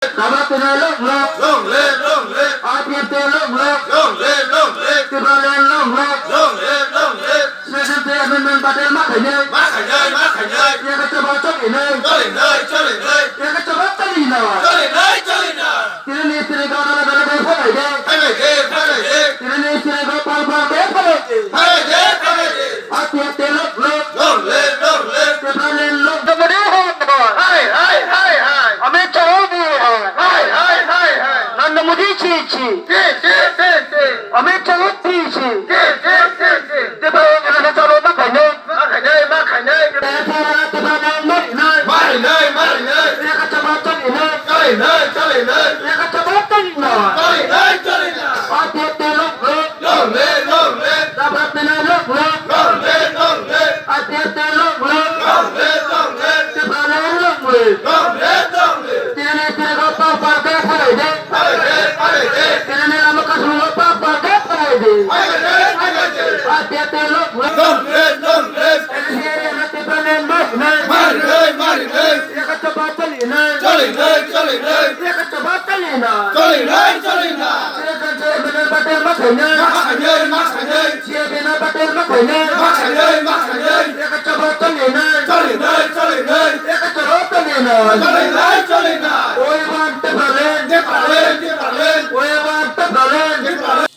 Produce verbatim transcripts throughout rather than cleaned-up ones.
Kabak tene long long. Long live, long live. R P F tene long long. Long live, long live. Tipraland long long. Long live, long live. Citizenship Amendment batil ma khainai. Ma khainai, ma khainai. Yakha chaba choli nai. Choli nai, choli nai. Yakha chaba choli nai. Choli nai, choli nai. Tini ni tini gana na gana bai phalai de. Phalai de, phalai de. Tini ni tini go pal pal de phalai de. Phalai de, phalai de. Atia telok lok. Long live, long live. Tipraland long. Nanda Modi hai hai. Hai, hai, hai, hai. Amit Shah bhi hai. Hai, hai, hai, hai. Nanda Modi chi chi. Chi, chi, chi, chi. Amit Shah chi chi. Chi, chi, chi, chi. Tipraland chalo na khainai. Ma khainai, ma khainai. Marinai, marinai. Choli nai, choli nai. Choli nai, choli nai. Long live, long live. Long live, long live. Long live, long live. Long live, long live. Phalai de, phalai de. Phalai de, phalai de. Phalai de, phalai de. Long live, long live. Marinai, marinai. Choli nai, choli nai. Choli nai, choli nai. Ma khainai, ma khainai. Ma khainai, ma khainai. Choli nai, choli nai. Choli nai, choli nai. Choli nai, choli nai. We want Tipraland. Tipraland, Tipraland. We want Tipraland. Tipraland.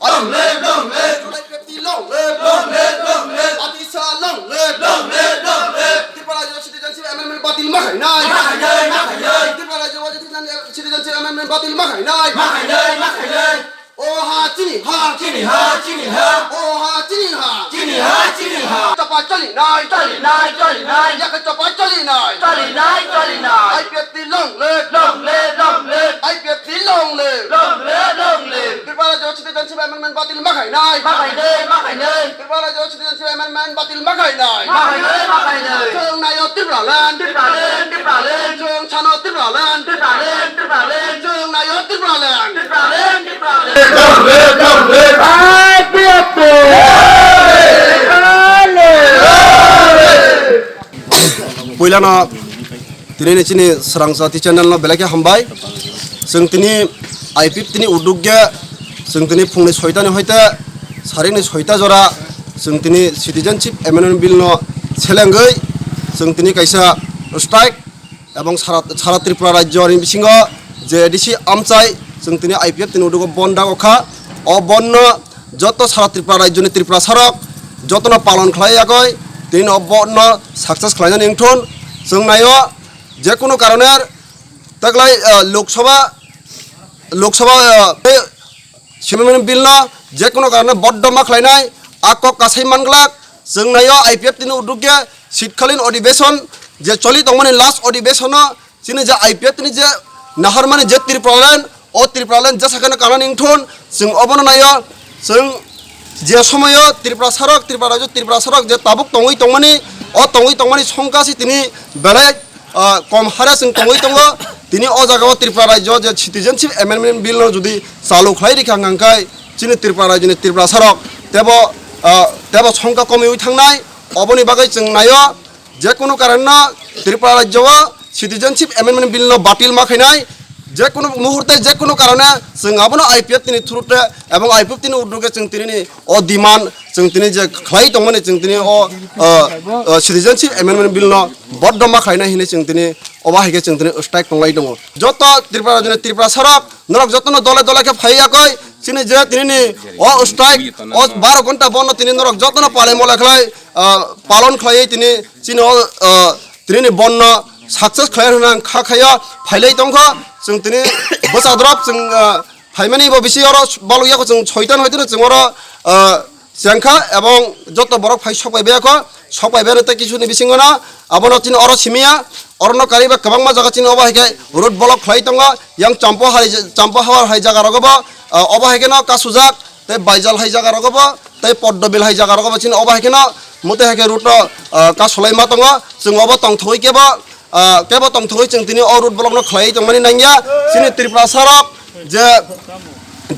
Long live, long live. July fifty, long live. Long live, long live. Amit Shah, long live. Long live, long live. Tripura Rajya Citizenship Amendment batil ma khainai. Ma khainai, ma khainai. Tripura Rajya Citizenship Amendment batil ma khainai. Ma khainai, ma khainai. O ha chini ha. Chini ha, chini ha. O ha chini ha. Chini ha, chini ha. Chapa choli nai. Choli nai, choli nai. Yakha chapa choli nai. Choli nai, choli nai. I P F T long live. Long live, long live. I P F T long live. Long live, long live. Tripura Rajya Citizenship Amendment batil ma khainai. Ma khainai, ma khainai. Tripura Rajya Citizenship Amendment batil ma khainai. Ma khainai, ma khainai. Chwng naio Tipraland. Tipraland, Tipraland. Chwng sano Tipraland. Tipraland, Tipraland. Chwng naio Tipraland. Tipraland, Tipraland. Puilano tini ni chini Srang Jati channel no belai khe hambai. Chwng tini I P F T ni uduk ge chwng tini phungni soita ni hoite sarini soita jora chwng tini Citizenship Amendment Bill no selengwi chwng tini kaisa strike ebong sara, sara Tripura rajyo ni bisingo je A D C amchai chwng tini I P F T ni udugo bon dago kha. O bon no joto sara Tripura rajyo ni Tripurasa rok joto no palon khlai yagoi tini o bon no success khlai nani wngthun. Chwng naio je kunu karone taklai, ah, Lok Sabha, Lok Sabha, ah, Amendment Bill no je kunu karone boddo ma khlainai a kok kasai manglak. Chwng naio I P F T ni uduk ge shitkalin odhibeson je choli tongmani last odhibeson no chini je I P F T ni je naharmani je Tipraland, o Tipraland je sakeno kanani wngthun chwng obono naio. Chwng je somoyo Tripurasa rok, Tripura rajyo Tripurasa rok je tabuk tongwi tongmani, o tongwi tongmani songkha si tini belai ah, kom hare chwng tongwi tongo. Tini o jaga o Tripura rajyo je Citizenship Amendment Bill no jodi chalu khlai rikha hwnkha khe chini Tripura rajyo ni Tripurasa rok tebo, ah, tebo songkha komiwi thangnai. Oboni bagwi chwng naio je kunu karon no Tripura rajyo o Citizenship Amendment Bill no batil ma khainai. Je kunu muhurte je kunu karone chwng abono I P F T ni through te ebong I P F T ni uduk ge chwng tini ni o demand chwng tini je khlai tongmani chwng tini o, o, o Citizenship Amendment Bill no boddo ma khlaina hinwi chwng tini obo hai khe chwng tini strike tonglai tongo. Joto Tripura rajyoni Tripurasa rok norok jotono dole dole khe phai yakoi chini je tini ni o strike o baro ghonta bondo tini norok jotono palai molai khlai, ah, palon khlaiwi tini chini o, ah, tini ni bondo success khlai rwna kha khayo phailai tongkha chwng tini bwsa drop chwng, ah, phaimani bo bisi oro balukya kho chwng soitan hoiteno chwng oro, ah, chengkha ebong joto borok phai sok pai baya kho, sok pai baya tei kisu ni bisingo no abono chini oro simiya, oro no kariba kwbangma jaga chini obo hai khe road block khlai tongo, yang Champo hai, Champo hawar hai jaga rogo bo, ah, obo hai khe no kasujak tei Baijal hai jaga rogo bo tei Poddobil hai jaga rogo bo chini obo hai khe no mutai hai khe road no, ah, kasulai ma tongo, chwng obo tongthogwi kebo ah, kebo tongthogwi chwng tini o road block no khlaiwi tongmani nangya. Chini Tripurasa rok je,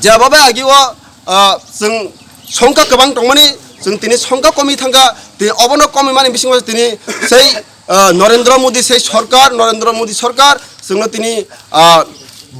jeba bai agi o, ah, chwng songkha kwbang tongmani, Chwng tini songkha komi thangkha, tini obono komi mani bisingo tini sei, ah, Narendra Modi, sei sorkar, Narendra Modi sorkar, chwngno tini, ah,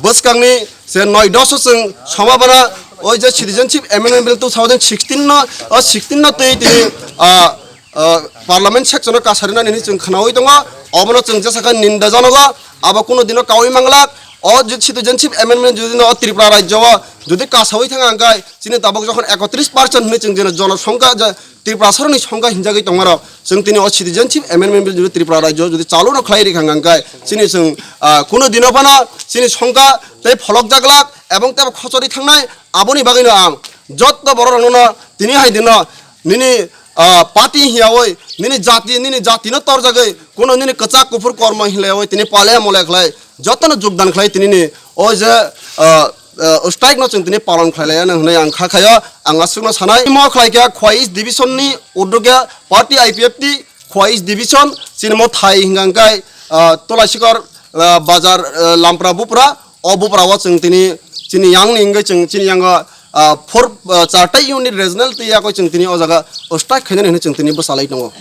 bwskangni se noi doso chwng somabana, oi je Citizenship Amendment Bill two thousand sixteen no, o sixteen no twi tini, ah, ah, Parliament section o kasarina nini chwng khnaui tongo, obono chwng jesa khe ninda janogo, abo kuno dino kaui manglak, o je Citizenship Amendment jodi no o Tripura rajyo o jodi kasaui thang ang kai, chini tabok jokhon ekotris percent hinwi chwng jeno jonosongkha je Tripura soroni songkha hinjagwi tongmarok, chwng tini o Citizenship Amendment Bill jodi Tripura rajyo jodi chalu no khlai rikha ang kai, chini chwng, ah, kuno dino phano chini songkha tei pholok jaglak ebong tei khochori thangnai, aboni bagwino ang jotto borok rokno tini hai dino nini, ah, party hiyaui nini jati, nini jatino torjagwi kuno nini kwchak kuphur kormo hinlaiwi tini pale mole khlai jotono jogdan khlai tinini o je, ah, ah, strike no chwng tini palon khlai laiya hinwi ang kha khaio, ang aswkno sanai. Mo khlai kha Khowai East Division ni udroge party I P F T Khowai East Division chini mo thai hingang kai, ah, Tulasikor, ah, bazar, ah, Lampra Bupra, o Bupra o chwng tini chini yang ni hingke chwng chini yang, ah, four, ah, charta unit regional tei yakoi chwng tini o jaga strike khainani hinwi chwng tini bwsalai tongo.